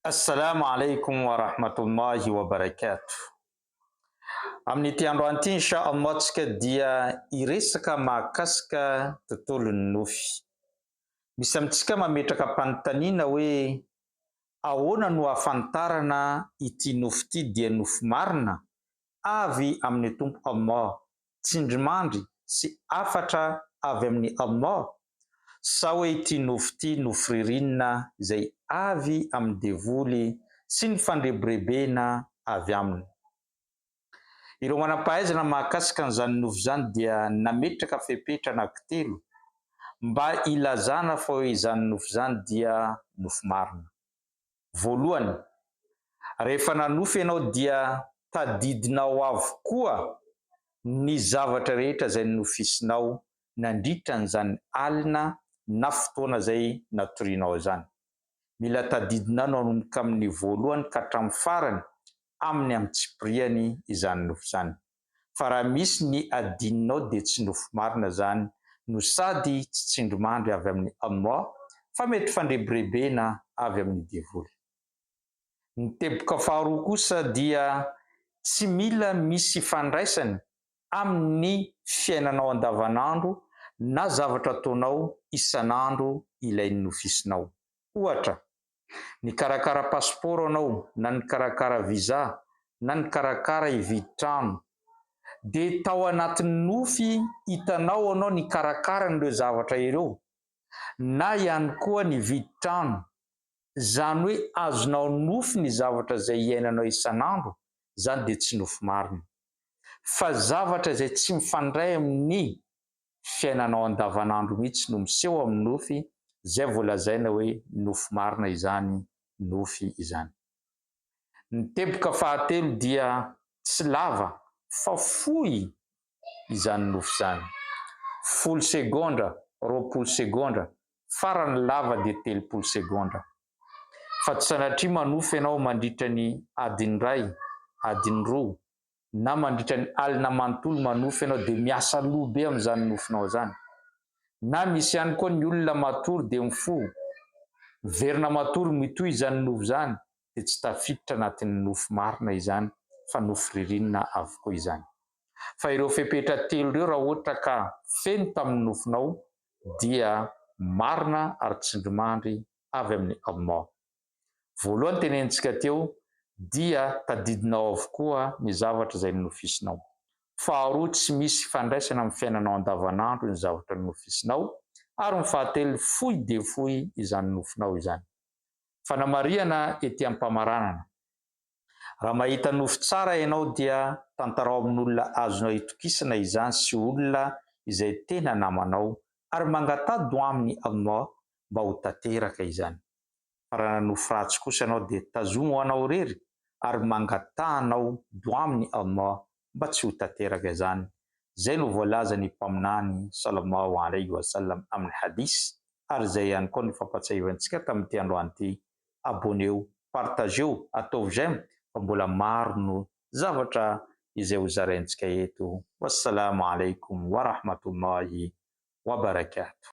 Assalamu alaikum wa rahmatullahi wa barakatuh. Amin'ity androany ity insha Allah tsika dia hiresaka mahakasika tontolon'ny nofy. Misy amintsika mametraka fanontaniana hoe ahoana no ahafantarana ity nofy ity dia nofy marina avy amin'ny Tompo Allah, tsindrimandry sy hafatra avy amin'i Allah? Sa hoe ity nofy ity nofy ririnina izay avy amin'ny devoly sy ny fandrebirebena avy aminy? Ireo manam-pahaizana mahakasika an'izany nofy izany dia nametraka fepetra anankitelo mba hilazana fa hoe izany nofy izany dia nofy marina. Voalohany, rehefa nanofy ianao dia tadidinao avokoa ny zavatra rehetra izay nonofisinao nandritra an'izany alina na fotoana izay natorianao izany. Mila tadidinao nanomboka amin'ny voalohany ka hatramin'ny farany amin'ny antsipiriany izany nofy izany. Fa raha misy ny adinonao dia tsy nofy marina izany no sady tsy tsindrimandry avy amin'i Allah fa mety fandrebirebena avy amin'ny devoly. Ny teboka faharoa kosa dia tsy mila misy ifandraisany amin'ny fiainanao andavanandro na zavatra ataonao isan'andro ilay nofisinao. Ohatra, Nikarakara pasipaoro anao na nikarakara visa na nikarakara hividy trano. Dia tao anatin'ny nofy hitanao anao nikarakara an'ireo zavatra ireo na ihany koa nividy trano. Izany hoe azonao nofy ny zavatra izay iainanao isan'andro, izany dia tsy nofy marina. Fa zavatra izay tsy mifandray amin'ny fiainanao andavanandro mihitsy no miseho amin'ny nofy, izay vao lazaina hoe nofy marina izany nofy izany. Ny teboka fahatelo dia tsy lava fa fohy izany nofy izany. Folo segondra, 20 segondra, farany lava dia 30 segondra. Fa tsy sanatria manofy ianao mandritra ny adiny iray, adiny roa, na mandritra ny alina manontolo manofy ianao dia miasa loha be amin'izany nofinao izany. Na misy ihany koa ny olona matory dia mifoha, miverina matory mitohy izany nofy izany dia tsy tafiditra anatin'ny nofy marina izany fa nofy ririnina avokoa izany. Fa ireo fepetra telo ireo raha ohatra ka feno tamin'ny nofinao dia marina ary tsindrimandry avy amin'i Allah. Voalohany tenenintsika teo dia tadidinao avokoa ny zavatra izay nonofisinao. Faharoa tsy misy ifandraisana amin'ny fiainanao andavanandro ny zavatra nonofisinao ary ny fahatelo fohy dia fohy izany nofinao izany. Fanamarihana ety am-pamaranana, Raha mahita nofy tsara ianao dia tantarao amin'olona azonao itokisana izany sy olona izay tena namanao ary mangataha doa amin'i Allah mba ho tanteraka izany. Fa raha nanofy ratsy kosa ianao dia tazomy ho anao irery ary mangataha anao doa amin'i Allah mba tsy ho tanteraka izany. Izay no voalazan'ny Mpaminany Sallallahu alaihi wa sallam amin'ny hadith ary izay ihany koa no fampatsiahivantsika tamin'ity androany ity. Abonneo, partageo, ataovy j'aime fa mbola maro no zavatra izay ho zaraintsika eto. Wassalamo alaikum wa rahmatullahi wa barakatuh.